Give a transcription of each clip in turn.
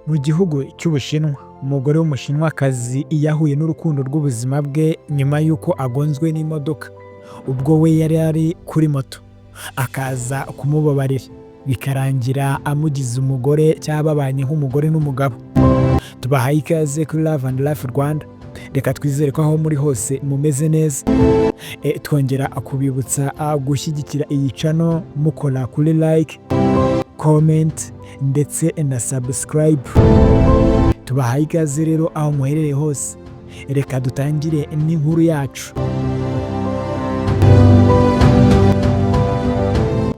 Mu gihugu cy'Ubushinwa, umugore w'Umushinwakazi yahuye n'urukundo rw'ubuzima bwe nyuma y'uko agonzwe n'imodoka ubwo we yari ari kuri moto, akaza kumubabarira, bikarangira amugize umugore cyangwa babanye nk'umugore n'umugabo. Tubahaye ikaze kuri Love and Life Rwanda. Reka twizere ko aho muri hose mumeze neza. Twongera kubibutsa gushyigikira iyi channel mukora kuri like, comment ndetse na subscribe. Tubahaye ikaze rero aho muherereye hose. Reka dutangire n'inkuru yacu.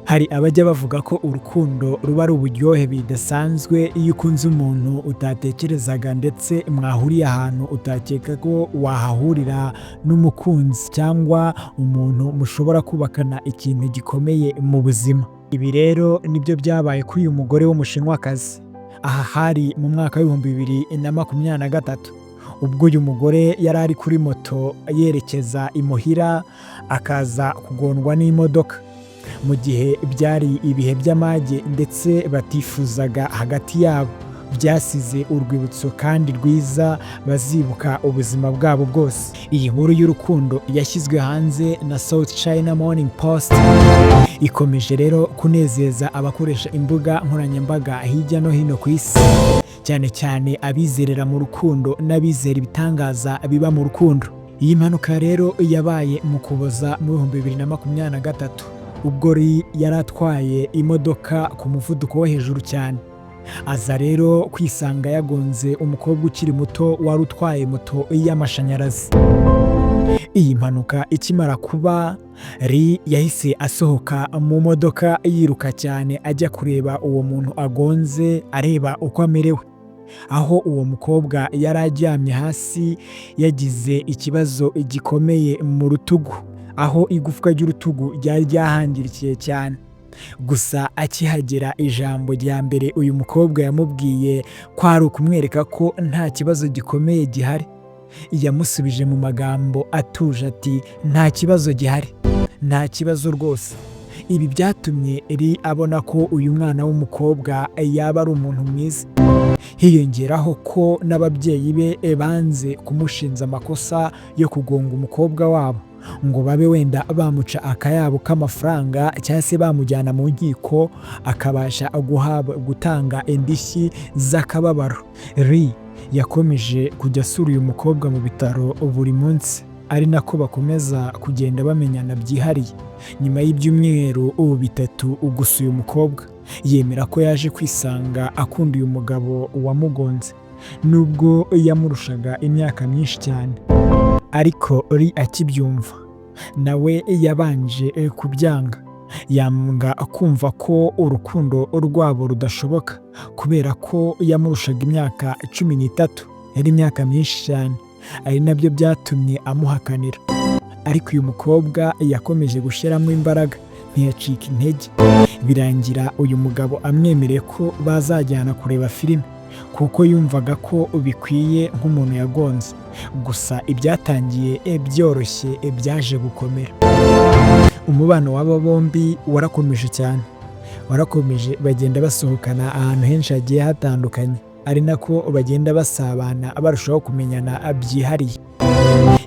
Hari abajya bavuga ko urukundo ruba ari uburyohe bidasanzwe iyo ukunze umuntu utatekerezaga ndetse mwahuriye ahantu utakeka ko wahahurira n'umukunzi cyangwa umuntu mushobora kubakana ikintu gikomeye mu buzima. Ibi rero nibyo byabaye kuri uyu mugore w'Umushinwakazi. Aha hari mu mwaka w'2023, ubwo uyu mugore yari ari kuri moto yerekeza imuhira, akaza kugongwa n'imodoka mu gihe byari ibihe by'amage ndetse batifuzaga hagati yabo. Byasize urwibutso kandi rwiza bazibuka ubuzima bwabo bwose. Iyi nkuru y'urukundo yashyizwe hanze na South China Morning Post, ikomeje rero kunezeza abakoresha imbuga nkoranyambaga hirya no hino ku isi, cyane cyane abizerera mu rukundo n'abizera ibitangaza biba mu rukundo. Iyi mpanuka rero yabaye mu Kuboza mu 2023, ubwo Ri yari atwaye imodoka ku muvuduko wo hejuru cyane, aza rero kwisanga yagonze umukobwa ukiri muto wari utwaye moto y'amashanyarazi. Iyi mpanuka ikimara kuba, Ri yahise asohoka mu modoka yiruka cyane ajya kureba uwo muntu agonze, areba uko amerewe, aho uwo mukobwa yari aryamye hasi yagize ikibazo gikomeye mu rutugu, aho igufwa ry'urutugu ryari ryahangirikiye cyane. Gusa akihagera, ijambo rya mbere uyu mukobwa yamubwiye ko ari ukumwereka ko nta kibazo gikomeye gihari. Yamusubije mu magambo atuje ati: "Nta kibazo gihari, nta kibazo rwose." Ibi byatumye Ri abona ko uyu mwana w'umukobwa yaba ari umuntu mwiza, hiyongeraho ko n'ababyeyi be banze kumushinja amakosa yo kugonga umukobwa wabo, ngo babe wenda bamuca akayabo k'amafaranga cyangwa se bamujyana mu nkiko akabasha guhabwa gutanga indishyi z'akababaro. Ri yakomeje kujya asura uyu mukobwa mu bitaro buri munsi, ari nako bakomeza kugenda bamenyana byihariye. Nyuma y'ibyumweru ubu 3 gusa, uyu mukobwa yemera ko yaje kwisanga akunda uyu mugabo wamugonze, nubwo yamurushaga imyaka myinshi cyane. Ariko Ri akibyumva nawe yabanje kubyanga, yanga kumva ko urukundo rwabo rudashoboka kubera ko yamurushaga imyaka 13, yari imyaka myinshi cyane, ari nabyo byatumye amuhakanira. Ariko uyu mukobwa yakomeje gushyiramo imbaraga, ntiyacika intege, birangira uyu mugabo amwemereye ko bazajyana kureba filime, kuko yumvaga ko bikwiye nk'umuntu yagonze. Gusa ibyatangiye byoroshye byaje gukomera. Umubano w'aba bombi warakomeje cyane, warakomeje, bagenda basohokana ahantu henshi hagiye hatandukanye, ari nako bagenda basabana barushaho kumenyana byihariye.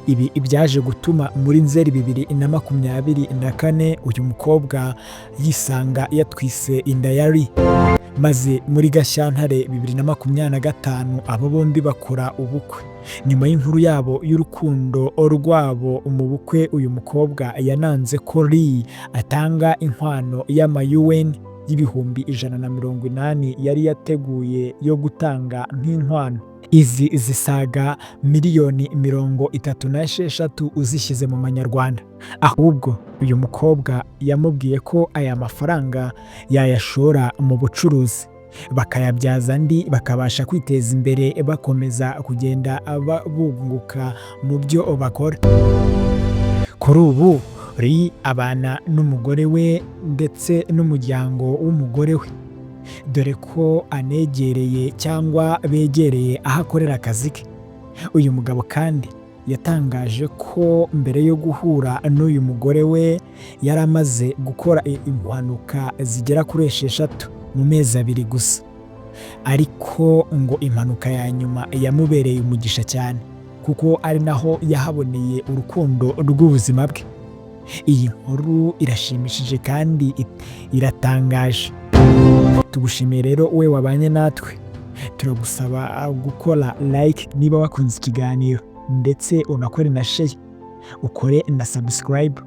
Ibi byaje gutuma muri Nzeri 2024 uyu mukobwa yisanga yatwise inda ya Ri, maze muri Gashyantare 2025 abo bombi bakora ubukwe. Nyuma y'inkuru yabo y'urukundo rwabo mu bukwe, uyu mukobwa yananze ko Ri atanga inkwano y'amayuweni 180,000 yari yateguye yo gutanga nk'inkwano. Izi zisaga miliyoni 36 uzishyize mu manyarwanda. Ahubwo uyu mukobwa yamubwiye ko aya mafaranga yayashora mu bucuruzi, bakayabyaza andi, bakabasha kwiteza imbere, bakomeza kugenda bunguka mu byo bakora. Kuri ubu Ri abana n'umugore we ndetse n'umuryango w'umugore we, dore ko anegereye cyangwa begereye aho akorera akazi ke. Uyu mugabo kandi yatangaje ko mbere yo guhura n'uyu mugore we yari amaze gukora impanuka zigera kuri 6 mu mezi 2 gusa. Ariko ngo impanuka ya nyuma yamubereye umugisha cyane, kuko ari naho yahaboneye urukundo rw'ubuzima bwe. Iyi nkuru irashimishije kandi iratangaje. Tugushimiye rero we wabanye natwe. Turagusaba gukora like niba wakunze ikiganiro, ndetse unakore na share, ukore na subscribe.